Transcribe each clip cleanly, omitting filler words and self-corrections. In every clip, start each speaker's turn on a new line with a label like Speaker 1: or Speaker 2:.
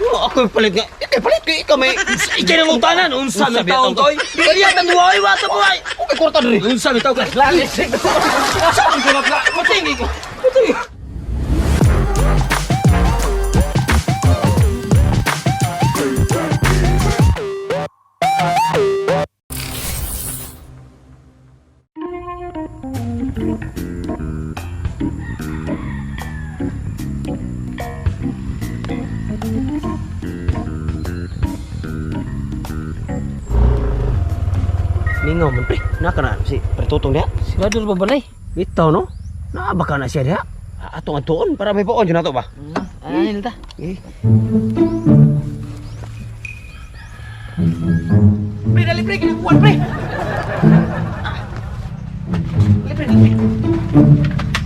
Speaker 1: Oh, ako yung palit nga. Ikay palit kay ikaw may
Speaker 2: Ikay nang utanan, unsa may taong to oy. Kaya tan duha oy, wato po ay.
Speaker 1: Okay, kwarta diri.
Speaker 2: Unsa may taong ka? Langit. Saan ko na patingi ko. Patingi.
Speaker 1: Mingaw man pre. Naka na si Pre Tutong diha.
Speaker 2: Sila dul ba balay?
Speaker 1: Bitaw no. Naa baka na siya diha. Atong atuon para may puon jud nato ba?
Speaker 2: Ano ta?
Speaker 1: Eh.
Speaker 2: Pre, dali pre, kinakuan pre. Dali pre, dali.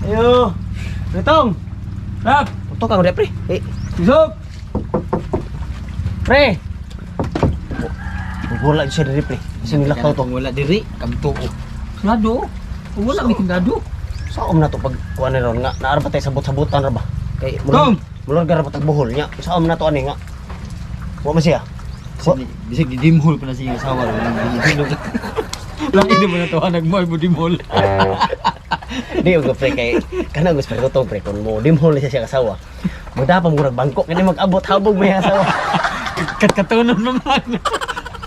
Speaker 1: Ayo. Retong.
Speaker 2: Rap,
Speaker 1: Tutok ka diha pre. Eh,
Speaker 2: Isok.
Speaker 1: pre. Wala siya diri pre. Kasi nilakaw to.
Speaker 2: Wala diri, kamtuo. Sarado. Wala may kindado.
Speaker 1: Sa om na to pag kuan ni ron nga naara ba tayo sabot-sabutan ra ba? Kay
Speaker 2: Tom!
Speaker 1: mulor gara pa tag buhol nya. Sa om na to ani nga. Wa man siya. Wa.
Speaker 2: Bisag gidimhol pa na siya asawa. Laki di mo na to nagmoy mo dimhol.
Speaker 1: Di og pre kay kanang gusto pre to pre kun mo dimhol na siya siya kasawa. Magdapa mo bangko kani mag-abot habog may asawa.
Speaker 2: Katkatunon naman.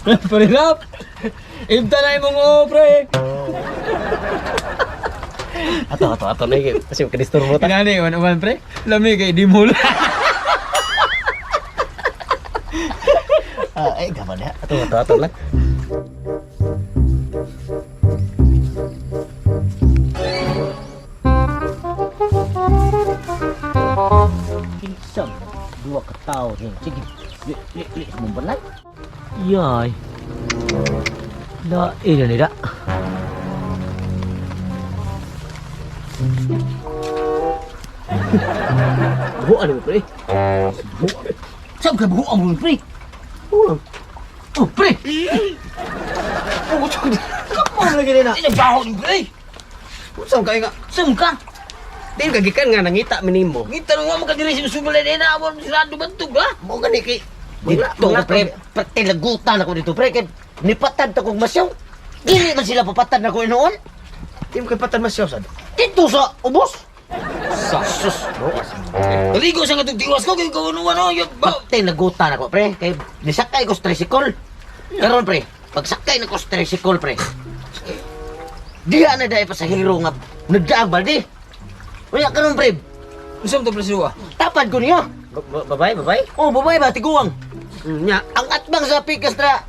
Speaker 2: Pre rap. Ibta na imong o pre.
Speaker 1: Ato ato ato na gyud kasi kadisturbo ta.
Speaker 2: Inani man uman pre. Lami kay dimhol.
Speaker 1: Ah, eh gaba na. Ato ato ato lang. Kinsa duha ka tawo rin. Sige. Li li li mo balay.
Speaker 2: Yay. Da ina nila.
Speaker 1: Buha ni mo pre.
Speaker 2: Saan ka buha mo pre?
Speaker 1: Buha.
Speaker 2: Oh pre.
Speaker 1: Oh, tsaka. Kapo lagi nila.
Speaker 2: Ina baho ni pre.
Speaker 1: Unsa kay nga?
Speaker 2: Saan ka?
Speaker 1: Di ka gikan nga nangita minimo.
Speaker 2: Ngita nung mo ka diri sinusubalay na ina amon sirado bantog ha.
Speaker 1: Mo gani kay dito ko pre, pati lagutan ako dito pre kay nipatad ta kog masyaw. Dili man sila papatad na ko inoon. Di mo kay patad masyaw sad. Dito sa ubos.
Speaker 2: Sa
Speaker 1: Sus,
Speaker 2: Ligo sa nga tiwas ko kay kung ano yung ba.
Speaker 1: Pati lagutan ako pre kay nisakay ko sa tricycle. Karon pre, pagsakay na ko sa tricycle pre. Diha na dai pasahero nga nagdaag balde. Unya karon pre,
Speaker 2: Unsa man to pre siwa?
Speaker 1: tapad ko niya. Babay, babay. Oh, babay ba tiguang. Nya, ang atbang sa pikas tra.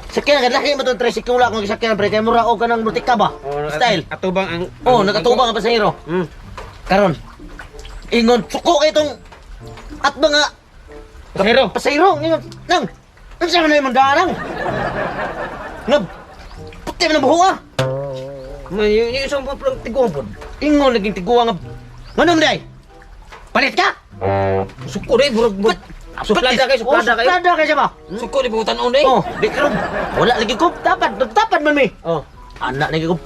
Speaker 1: Sakyan ka laki mo tong tricycle akong sakyan pre kay mura og kanang multika ba. Style.
Speaker 3: Atubang ang
Speaker 1: Oh, nakatubang ang pasahero. Karon. Ingon suko kay tong atbang nga
Speaker 3: Pasahero.
Speaker 1: pasahero ingon nang. Unsa man na imong daan nang? Nga puti man ang buhok ah.
Speaker 3: May yung isang po lang tiguang po.
Speaker 1: Ingon laging tiguang nga. Ngano man day? Palit ka?
Speaker 3: Suko rin, burag burag. Suplada kayo, suplada
Speaker 1: Oh,
Speaker 3: kayo.
Speaker 1: Suplada kayo siya ba?
Speaker 2: Suko di butan on eh.
Speaker 1: Oh, di karon. Wala lagi ko. Dapat, dapat man mi.
Speaker 3: Oh.
Speaker 1: Anak lagi ko.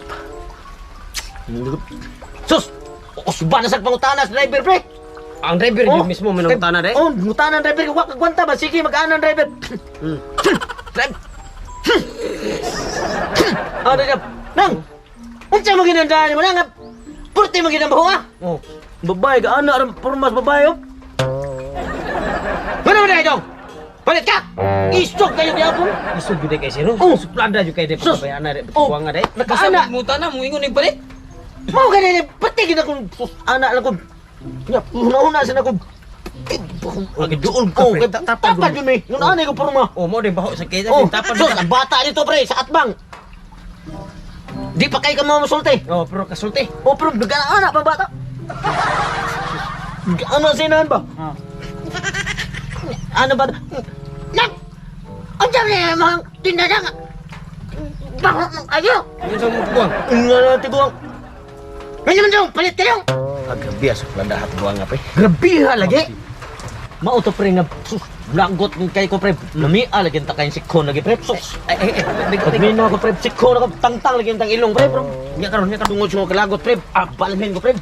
Speaker 1: Sus! Usba na sa pangutana sa driver, pre.
Speaker 3: Ang driver
Speaker 1: Oh.
Speaker 3: yun mismo may nangutana dai.
Speaker 1: Oh, ngutana ang driver. Wa kagwanta ba? Sige, mag-ana ang driver. Drive. Ano ka? Nang! Unsa mo ginandaan mo nang? Purti mo ginambaho ah.
Speaker 3: Oh.
Speaker 1: Babae ka ana aron pormas babae oh. Ano man dong? Palit ka! Isog kayo gyapon.
Speaker 3: Isog gyud kay siro.
Speaker 1: Oh.
Speaker 3: Suplada jud kay dai
Speaker 1: Sus.
Speaker 3: pagkabayaan na dai
Speaker 1: Oh.
Speaker 3: tiguang nga dai.
Speaker 2: Basta
Speaker 1: Nakaana.
Speaker 2: muta na mo ingon ning palit.
Speaker 1: Mao gani ni pati gid akong sus, ana lang ko. Nya, una-una sa nako.
Speaker 3: Lagi duol ka,
Speaker 1: Oh,
Speaker 3: pre.
Speaker 1: kay tapad yun eh. Yung ana ko porma.
Speaker 3: Oh, mo din baho sa kay
Speaker 1: Oh,
Speaker 3: tapad.
Speaker 1: sus, ang bata nito pre sa atbang. Di pa kay ka mamusulti.
Speaker 3: Oh, pero kasulti.
Speaker 1: Oh, pero nag-ana pa bata. Ano sinahan ba?
Speaker 2: Ah.
Speaker 1: Ano ba? Nak! Ang dami na mga tindahan. Baho ng ayo.
Speaker 3: Yung sa mong tiguang.
Speaker 1: Ang nga tiguang. Ngayon naman dong, palit kayo.
Speaker 3: Ah, grabe ah, suplada ha tiguang nga pre.
Speaker 1: Grabe ha lagi. Mao to pre nga sus, lagot ng kay ko pre. Lamia lagi ta kay sikon lagi pre. Sus.
Speaker 3: Ay ay ay, bigo
Speaker 1: Pag
Speaker 3: bigo.
Speaker 1: minaw ko pre, sikon ako tangtang lagi tang ilong pre. Bro.
Speaker 3: Nya karon, nya karon.
Speaker 1: Tungod sa mga kalagot pre, ah, balhin ko pre.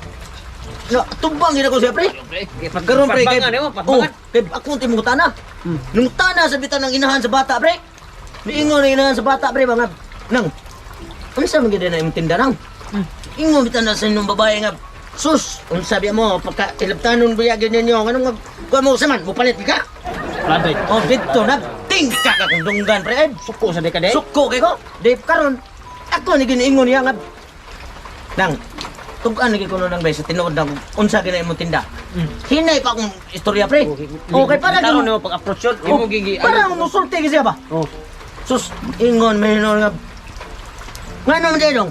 Speaker 1: Na, tumbang gid ako siya, pre. Karon, pre, kay
Speaker 3: Patbangan nimo,
Speaker 1: oh,
Speaker 3: patbangan.
Speaker 1: kay ako ang timungutana. Nangutana sa bitan ng inahan sa bata, pre. Niingon ang inahan sa bata, pre, mga nang. Unsa man gid na imong tinda nang? Ingon bitan na sa inyong babae nga sus, unsa biya mo pagka ilabtanon biya ganyan nyo, anong nga kuha mo sa man, mupalit ka?
Speaker 2: Laday.
Speaker 1: Oh, dito na tingka ka kung dunggan, pre. Ay,
Speaker 3: Suko sa di ka, day.
Speaker 1: suko kay ko. Di karon ako ni giniingon niya nga nang tugan lagi ko nang bay sa tinuod na unsa gina imong tinda. Hinay pa akong istorya, pre. Okay, para
Speaker 3: Karon
Speaker 1: gyud
Speaker 3: nimo pag-approach yun.
Speaker 1: Oh,
Speaker 3: Imo gigi.
Speaker 1: para musulti kasi ba?
Speaker 3: Oh.
Speaker 1: Sus, ingon may hinon nga. Nga naman dong.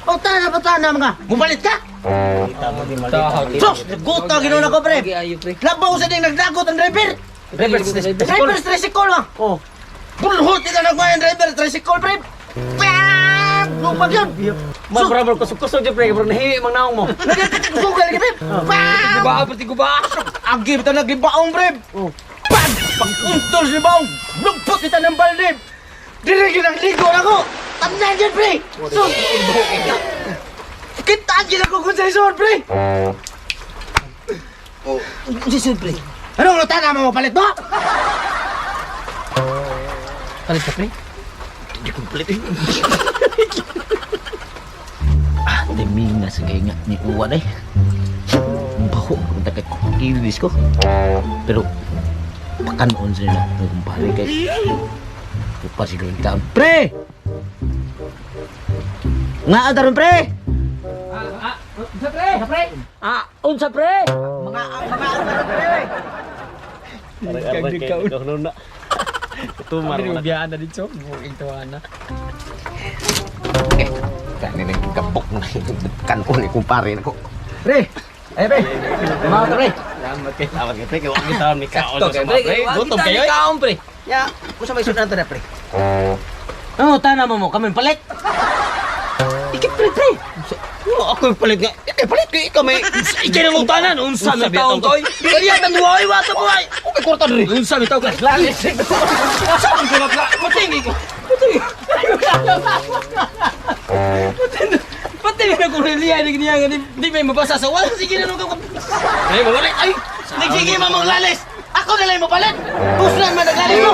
Speaker 1: O tana pa tana mga. Mubalit ka? Sus, guta ginon ako, pre.
Speaker 3: Ayo, pre.
Speaker 1: Labaw sa ding nagdagot ang driver.
Speaker 3: Driver,
Speaker 1: Driver tricycle ba?
Speaker 3: Oh.
Speaker 1: Bulhot ito nagmayan driver tricycle, pre. Pang! Lupag yun.
Speaker 3: Man, bro, bro, kusog-kusog dyan, pre. Bro, nahiwi mang naong mo.
Speaker 1: Nagkakasugal ka, pre. Pang!
Speaker 2: Guba, pati guba.
Speaker 1: Agi bitaw nagibaong, pre.
Speaker 3: Oh.
Speaker 1: Pag! Pag-untol si baong, lugpot kita ng balde. Dire gyud ang ligo na ko. Tanan yun, pre. So, kita gyud ako kung sa isod, pre. Oh, si isod, pre. Anong luta na mo palit mo?
Speaker 2: Palit ka, pre.
Speaker 1: Hindi ko palit eh. Ah, timing na sa nga ni Uwan eh. Baho, kung takay ko, kiwis ko. Pero, pakanoon sila na ng kumpare kay. Upa siguro yung taon. Pre! Nga ang taron, pre!
Speaker 2: Unsa, pre? Pre? Ah, unsa, pre?
Speaker 1: Mga mga ang taron, pre!
Speaker 2: Tumar mo na. Na dito. Buing tuwa na.
Speaker 1: Eh, kanin ang kapok na kanon ni kumpare ko. Pre! Ay, pre! Mga ka, pre!
Speaker 3: Salamat kay. Salamat kay, pre. Kay wag kita ni kaon
Speaker 2: Sakto kay, pre.
Speaker 3: Gutom kayo.
Speaker 2: Kaon, pre.
Speaker 1: Ya, kung sa may sudan to na, pre. Ano, tana mo mo, kami palit. Ikit, pre, pre.
Speaker 3: Oh, ako yung palit nga. Ikay palit ko ikaw may
Speaker 2: Ikay nang utanan. Unsa may taong koy.
Speaker 3: Kaya tan duwa wa ta buhay. Okay kwarta diri.
Speaker 2: Unsa may taong ka.
Speaker 3: Lalis. Saan ko na Patingi ko.
Speaker 2: Pati na kung reliya ni niya nga di may mabasa sa wala sige na nung ka.
Speaker 3: Ay, wala ay.
Speaker 1: Nagsige mamang lalis. Ako na lang mo palit. Puslan man naglalis mo.